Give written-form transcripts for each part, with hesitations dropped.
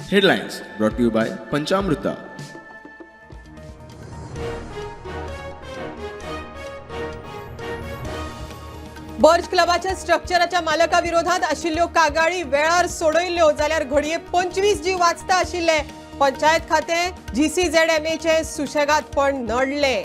Headlines brought to you by Panchamruta. Birch क्लबाच्या स्ट्रक्चराच्या मालका विरोधात आशिल्ल्यो कागाळी वेळार सोडयल्ल्यो जाल्यार घडये 25 जीव वाचता आशिल्ले. पंचायत खातें जीसीझेडएमएचे सुशेगादपण नडलें.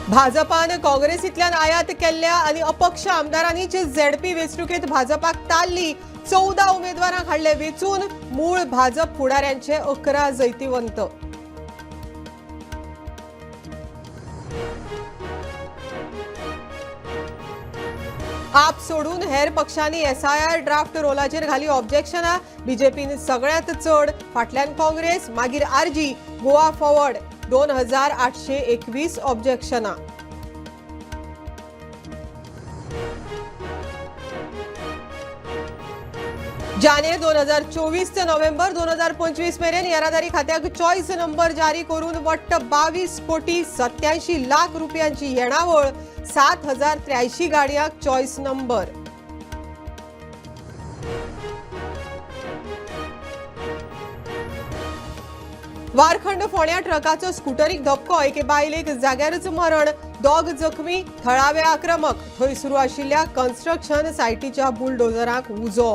भाजपान काँग्रेसींतल्यान आयात केल्ल्या आनी अपक्ष आमदारांनीच झेडपी वेंचणुकेंत भाजपाक ताल्ली. 14 उमेदवारांक हाडले वेंचून. मूळ भाजप फुडाऱ्यांचे 11 जैतिवंत. आप सोडून हेर पक्षांनी एसआयआर ड्राफ्ट रोलाचेर घाली ऑब्जेक्शनां. बीजेपीन सगळ्यांत चड, फाटल्यान काँग्रेस, मागीर आरजी, गोवा फॉरवर्ड. 2821 ऑब्जेक्शनां. जानेर 2024 ते नोव्हेंबर 2025 मेरेन येरादारी खात्याक चॉयस नंबर जारी करून वट्ट 22 कोटी 87 लाख रुपयांची येणावळ. 7083 गाडयांक चॉयस नंबर. वारखंड फोंड्या ट्रकाचो स्कुटरीक धपको. एके बायलेक जाग्यारच मरण, दोग जखमी. थळावे आक्रमक. थंय सुरू आशिल्ल्या कन्स्ट्रक्शन सायटीच्या बुलडोझराक उजो.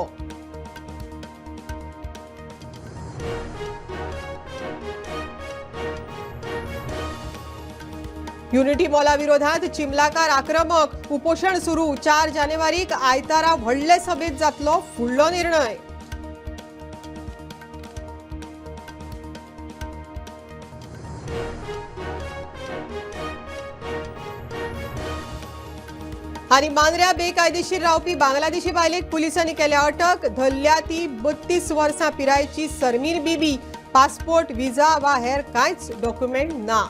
युनिटी मॉला विरोधात चिमलाकार आक्रमक. उपोशण सुरू. 4 जानेवारीक आयतारा व्हडले सभेत जातलो फुडलो निर्णय. आनी मांद्र्या बेकायदेशीर रावपी बांगलादेशी बायलेक पुलिसांनी केल्या अटक. धरल्या ती 32 वर्सां पिरायेची सरमीर बीबी. पासपोर्ट, विजा वा हेर कांयच डॉक्युमेंट ना.